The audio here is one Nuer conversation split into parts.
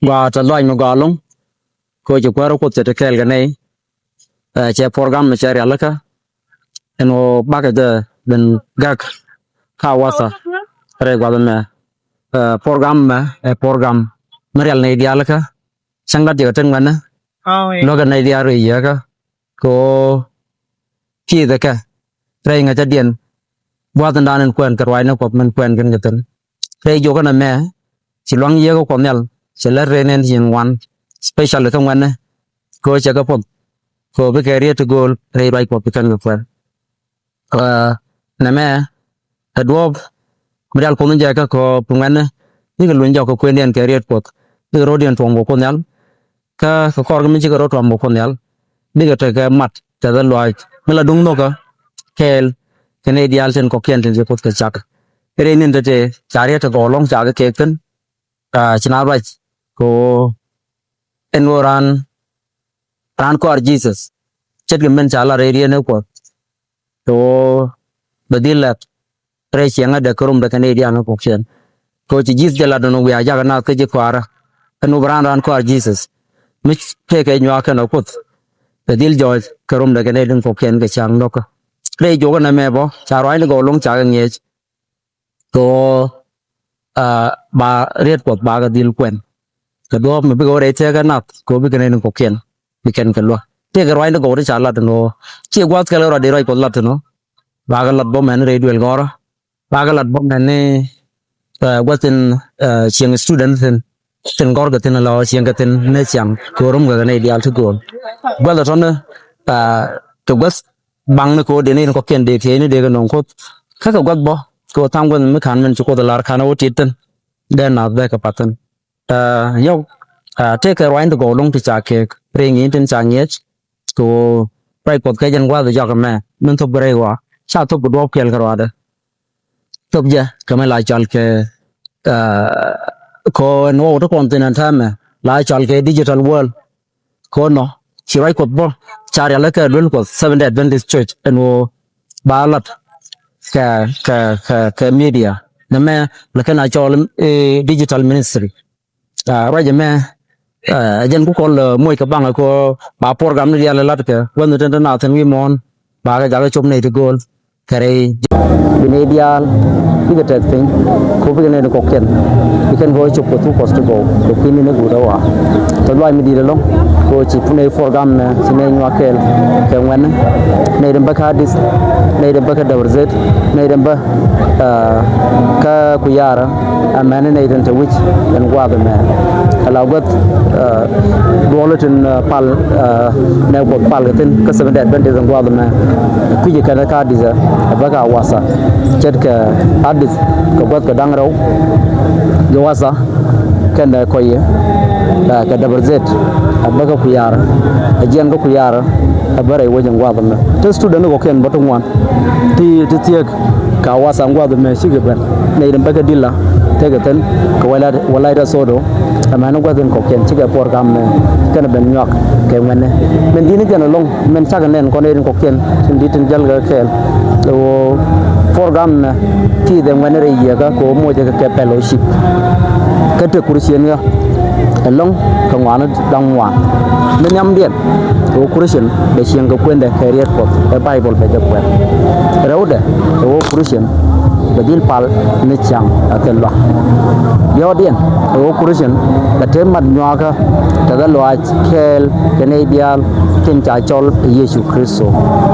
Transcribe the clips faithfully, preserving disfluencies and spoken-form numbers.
Gɔaa tɛ̈th lɔaac mi gɔaa ɛlɔ̱ŋ. Kɛ ɣöö ci kuäärä Kuoth cɛ te kɛɛl kɛ nɛy. Ɛ, cɛ program mi cɛ rialikä. Ɛn ɣöö bakɛ jɛ ben gak kä Awasa rɛy gua̱th ɛmɛ. Ɛ, program ɛmɛ ɛ program mi rial nɛy diaal kä cäŋ lat jɛ kɛ tin ŋuɛ̈tni. Luäkɛ nɛy diaal rɛy Yieekä kɛ ɣöö pi̱i̱thɛ kɛ rɛy ŋäcädiɛn gua̱thdan in kuɛn kɛ ruaacni Kuɔth min kuɛn kɛn kɛ thi̱n. Rɛy jiök ɛn ɛmɛ ci luaŋ Yieekä Kuɔth Nhial cɛ lät rɛy nɛn ci nyin ŋuan, specially kä ŋuɛ̈tni, kɛ ɣöö cɛ kɛ puɔth kɛ ɣöö bikɛ riet ti gööl rɛy ruac Kuɔth bi kɛn kɛ kuɛn. Ɛ, nɛmɛ ɛ duɔ̱ɔ̱p mi rial Kuoth in jɛ kä kɛ ɣöö bi ŋuɛ̈tni bikɛ luny jɔk kɛ kuëndiɛn kɛ riet Kuɔth, bikɛ ro̱diɛn tuɔ̱ɔ̱m kɛ Kuoth Nhial. Kä kɛ kɔr kä mi cikɛ rɔ̱ tuɔ̱ɔ̱m kɛ Kuoth Nhial, bikɛ tekɛ mat tɛ̈th lɔaac mi la duŋ nhökä kɛɛl kɛ nɛy diaal tin kɔ̱kiɛn tin ci Kuoth kɛ cak. Rɛy ni̱n tëë tëë ca riet ti gɔw ɛlɔ̱ŋ ca kɛ kek thi̱n. Ɛ, ci naath ruac kɛ ɣöö ɛn ɣöö raan, raan kɔaar Jesus, ce̱tkɛ min ca lat rɛy riet ni Kuɔth, kɛ ɣöö bɛ dhil la̱t rɛy ciɛŋädɛ kɛ romdɛ kɛ nɛy diaal ni kɔ̱kiɛn. Kɛ ɣöö ci Jesus jɛ lat ɛn ɣöö wiaa jakä naath kä ji̱ kɔaarä, ɛn ɣöö bɛ raan, raan kɔaar Jesus mi tëëkɛ nyuaak kɛnɛ Kuoth, bɛ dhil jɔɔc kɛ romdɛ kɛ nɛy tin kɔ̱kiɛn kɛ cäŋ nhökä. Rɛy jiök ɛn ɛmɛ bä ca ruaacni gɔw ɛlɔ̱ŋ ca kɛ ŋi̱eec kɛ ɣöö, ɛ, ba riet Kuɔth bakɛ dhil kuɛn kɛ duɔ̱ɔ̱p mi bikɛ wä rɛy tëëkä nath kɛ ɣöö bikɛ nɛy tin kɔ̱kiɛn bi kɛn kɛ luäk. Tëëkɛ ruaacni gɔw ti ca lat ɛn ɣöö ciɛ gua̱a̱th kɛl kɛ ruac di ruac Kuɔth lat ɛn ɣöö bakɛ lat bä mɛn rɛy duël gɔ̱rä, bakɛ lat bä mɛn ni, ɛ, gua̱th tin, ɛ, cieŋ student thi̱n, tin gɔ̱rkɛ thi̱n la cieŋkɛ thi̱n ni ciaŋ kɛ ɣöö romkɛ kɛ nɛy diaal ti gööl. Gua̱th ɛ tɔ̱ni, ɛ, kɛ gua̱th baŋni kɛ ɣöö dee nɛy tin kɔ̱kiɛn dee tieyni dee kɛ nööŋ Kuoth. Kä kɛ gua̱th bä kɛ ɣöö tha̱a̱ŋ gua̱th mi ka̱n min ci Kuoth ɛ lar ka̱n ɛ wä tit thi̱n, dee naath bɛ kɛ path thi̱n. Ɛ, yɔw, ɛ, tëëkɛ ruaacni ti gɔw ɛlɔ̱ŋ ti ca kek rɛy ŋi̱i̱c tin ca ŋi̱eec kɛ ɣöö ruac Kuɔth kɛ jɛn gua̱a̱th jɔak ɛmɛ min thop kɛ rɛy ɣɔaa, ca thop kɛ duɔ̱ɔ̱p kɛl kɛ ruaadɛ. Thop jɛ kɛ mi la cɔal kɛ, ɛ, kɛ ɣöö ɛn ɣɔw ti kɔn thi̱n ɛn täämɛ la cɔal kɛ digital world. Kɛ ɣöö nɔ ci ruac Kuɔth bä ca rialikä duel Kuɔth Seventh Day Adventist Church ɛn ɣöö ba lat kɛ, kɛ, kɛ, kɛ media nɛmɛ la kɛn a cɔɔl, ɛ, digital ministry. Ɛ, ruac ɛmɛ, ɛ, jɛn ku kɔl, ɛ, moc kɛ baŋ kɛ ɣöö ba program ni diaal ɛ lat kɛ wä ni tin te naath thi̱n wi̱i̱ muɔ̱ɔ̱n bakɛ jakä cop nɛy ti gööl kɛ rɛy bi nɛy diaal bikɛ tɛth piny kɛ ɣöö bikɛ nɛy tin kɔ̱kiɛn bi kɛn kɛ ɣöö cop kɛ thuk Kuɔth ti gɔw kɛ kui̱ni ni guut ɛ ɣɔaa. Tɛ̈th lɔaac mi di̱i̱t ɛlɔ̱ŋ kɛ ɣöö ci nɛy program ɛmɛ ci nɛy nyuak kɛɛl kɛ ŋuɛ̈tni, nɛy tin bä kä Addis, nɛy tin bä kä Debre Zeit, nɛy tin bä, ɛ, kä Kuyara, amäni nɛy tin te wi̱c ɛn gua̱a̱th ɛmɛ. Ala gua̱th, ɛ, duɔl tin, ɛ, pal, ɛ, nɛ Kuɔth pal kɛ thi̱n kä Seventh Day Adventist ɛn gua̱a̱th ɛmɛ. Kui̱c kɛn kä Addis ɛ bä kä Awasa. Ce̱tkɛ Addis kɛ gua̱th kɛ da̱ŋ rɛw. Awasa kɛnɛ Koye, ɛ, kɛ Debre Zeit ɛ bä kä Kuyara. Ɛ jiɛn kä Kuyara ɛ bä rɛy wec ɛn gua̱a̱th ɛmɛ. Te student ni kɔ̱kiɛn bä ti ŋuan ti, ti thiek. Kä Awasa ɛn gua̱th ɛmɛ cikɛ ben nɛy tin bä kä Dila, tekɛ thi̱n kɛ Wala-, Walaita Sodo. Amäni gua̱th in kɔ̱kiɛn cikɛ program ɛmɛ kɛn ben nyuak kɛ ŋuɛ̈tni. Min di̱t ni jɛn ɛlɔ̱ŋ min cakɛ nɛn kɔn nɛy tin kɔ̱kiɛn tin di̱t tin jäl kɛ kɛɛl. Ɛ ɣöö program ɛmɛ pi̱i̱thɛ ŋuɛ̈tni rɛy Yieekä kɛ ɣöö mocɛ kɛ kɛ fellowship kä te Kurithian ɣä ɛlɔ̱ŋ kɛ ŋɔaani da̱ŋ ŋuan. Min nhiamdiɛn kɛ ɣöö Kurithian bɛ cieŋ kɛ kuendɛ kɛ riet Kuɔth, ɛ Baibol bɛ jɛ kuɛn. Rɛwdɛ kɛ ɣöö Kurithian bɛ dhil pal ni ciaŋ a thil luaak. Diɔ̱ɔ̱kdiɛn kɛ ɣöö Kurithian bɛ te mat nyuaakä tɛ̈th lɔaac kɛɛl kɛ nɛy diaal tin ca cɔl ɛ Yecu Kritho.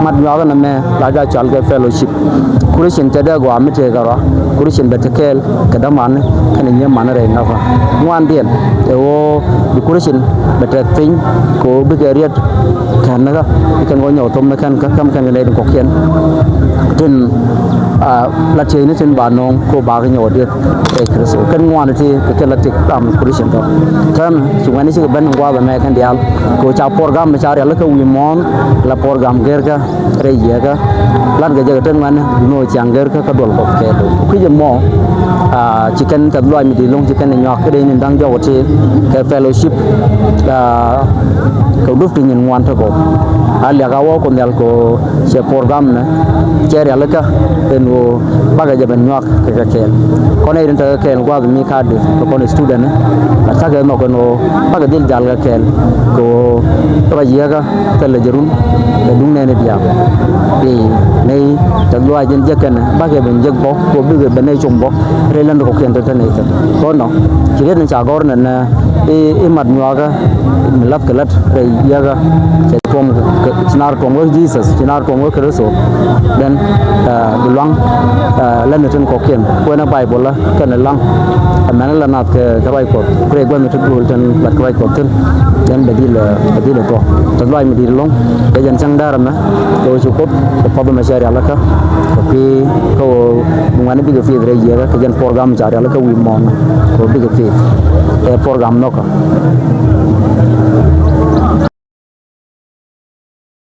Mat nyuaakä nɛmɛ la ca cɔal kɛ fellowship. Kurithian /cɛ dee gɔaa mi tëë kärɔa. Kurithian bɛ te kɛɛl kɛ dämani kɛnɛ nyiemani rɛy ŋäkä. Ŋuandiɛn ɛ ɣöö bi Kurithian bɛ tɛth piny kɛ ɣöö bikɛ riet kɛn kä bi kɛn kɛ nyɔk thop ni kɛn kä, kä mi kɛn kɛ nɛy tin kɔ̱kiɛn tin, ɛ, la tieyni tin ba nööŋ kɛ ɣöö bakɛ nyɔk dieth rɛy Kritho. Kɛn ŋuani ti kɛ kɛn la tik ram Kurithian tɔ. Täämɛ ci ŋuɛ̈tni cikɛ ben ɛn gua̱a̱th ɛmɛ kɛn diaal kɛ ɣöö ca program mi ca rialikä wi̱i̱ muɔ̱ɔ̱n la program gɛrkä rɛy Yieekä. Latkɛ jɛ kɛ tet ŋuɛ̈tni duŋni ɣöö ciaŋ gɛrkä kä duɔl Kuɔth kɛɛliw. Kui̱c ɛmɔ, aa, ci kɛn tɛ̈th lɔaac mi di̱i̱t ɛlɔ̱ŋ ci kɛn ɛ nyuak kä rɛy ni̱n da̱ŋ jɔk ɔ tëë kɛ fellowship, aa, kɛ dup ti nyin ŋuan ti gɔw. A liak a wä Kuoth Nhial kɛ ɣöö cɛ program ɛmɛ cɛ rialikä ɛn ɣöö bakɛ jɛ ben nyuak kɛ kɛ kɛɛl. Kɔn nɛy tin tekɛ kɛɛl gua̱a̱th mi kä Addis kɛ kɔn student, ɛ, Bakɛ nhɔk kɛn ɣöö bakɛ dhil jal kɛ kɛɛl kɛ ɣöö ruac yieekä thilɛ jɛ run kɛ duŋ nɛɛni diaal. I̱ nɛy tɛth lɔaac in jek kɛnɛ bakɛ ben jek bä kɛ ɣöö bikɛ ben nɛy com bä rɛy ländɛ kɔ̱kiɛn te te nɛy kɛn. Kɔn nɔ ci riet ni ca gɔ̱r nɛnɛ i̱, i̱ mat nyuakä mi lath kɛ la̱t rɛy yieekä cɛ tuɔm kɛ, ci naar tuɔm wek Jesus, ci naar tuɔm wek Kritho. Then, ah, bi luaŋ, ah, ländɛ tin kɔ̱kiɛn kuɛnɛ Baibol la kɛnɛ laŋ. Ɛmɛn la naath kɛ, kɛ ruac Kuɔth ku rɛy gua̱th mi te duël tin lat kɛ ruac Kuɔth thi̱n. Then bɛ dhil, bɛ dhil ɛ tuɔɔk. Tɛth lɔaac mi di̱i̱t ɛlɔ̱ŋ kɛ jɛn cäŋ däär ɛmɛ kɛ ɣöö ci Kuoth kɛ puɔth ɛmɛ cɛ rialikä. Kɛ kui̱ kä ɣöö bi ŋuɛ̈tni bikɛ faith rɛy yieekä kɛ jɛn program ca rialikä wi̱i̱ muɔ̱ɔ̱n kɛ ɣöö bikɛ faith. Ɛ program nhɔkä.